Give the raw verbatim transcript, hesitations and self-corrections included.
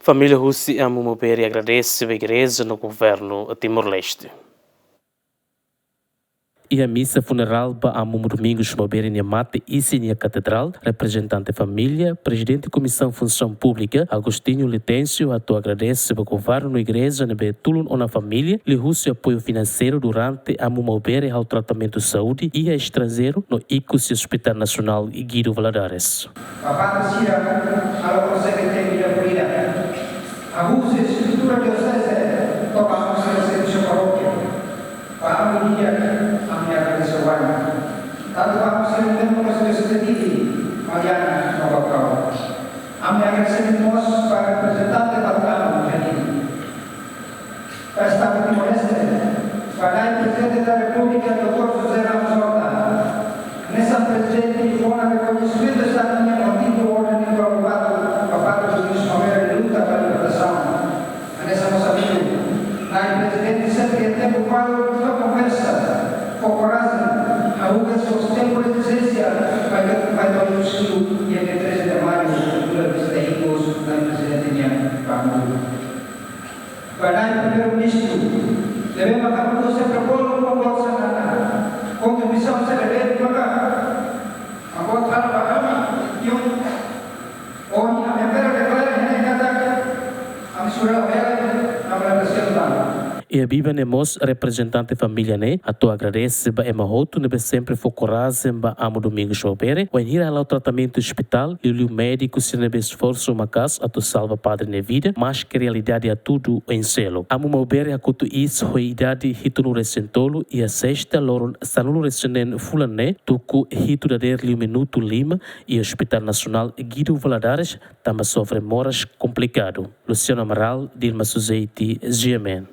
Família husi Amu Maubere agradese ba Igreja no Governu Timor-Leste. Iha misa funerál ba Amu Domingos Maubere nia mate isin iha Katedrál, reprezentante família, Prezidente Komisaun Funsaun Públika, Agostinho Letêncio, hato'o agradese ba Governu no Igreja ne'ebé tulun ona família, liuhusi apoiu finanseiru durante Amu Maubere halo tratamentu saúde iha estranjeiru no ikus iha Hospitál Nasionál Guido Valadares. Ba fatin sira, halo konsege temi ida-ne'e. Hahú husi estrutura dioseze, to'o ba amu sira servisu parókia. Ba amu di'ak, ami agradese uain. Tantu ba amu sira membru dioseze Dili, Mariana no Baucau. Ami agradese mós ba reprezentante Vatikanu iha Dili. Ba Estadu Timor-Leste, ba Nai Prezidente da Repúblika, doutór José Ramos Horta, hanesan Prezidente, fó ona rekoñesimentu Estadu nian ho títulu Orden Nicolau Lobato, ba Padre Domingos Maubere nia luta ba libertasaun. Hanesan mós amigu, Nai Prezidente sempre iha tempu balu buka konversa, fó korajen, hahú husi tempu rezisténsia, mai ke mai tau iha dia treze de maio, dua ribu dua puluh tiga, Nai Prezidente nian ba amu. Ba Nai Primeiru-Ministru, ne'ebé maka ha'u sempre bolu ho bolsa nana. Kontribuisaun sira ne'ebé maka ha'u halo ba ami, iha ohin ami bele deklara iha ne'e katak ami sura hela, ami la presiona. Iha biban ne'e mós reprezentante família ne'e hato'o agradese ba ema hotu ne'ebé sempre fó korajen ba Amu Domingos Maubere, wainhira hala'o tratamentu iha ospitál, liuliu médiku sira ne'ebé esforsu maka'as atu salva padre nia vida, maske realidade hatudu oin seluk. Amu Maubere hakotu iis ho idade hitunulu-resin-tolu iha sesta loron sanulu-resin-neen fulan ne'e, tuku hitu dadeer liu minutu lima, iha Hospitál Nasionál Guido Valadares, tanba sofre moras komplikadu. Luciano Amaral, Dilma Suzeti, G M N.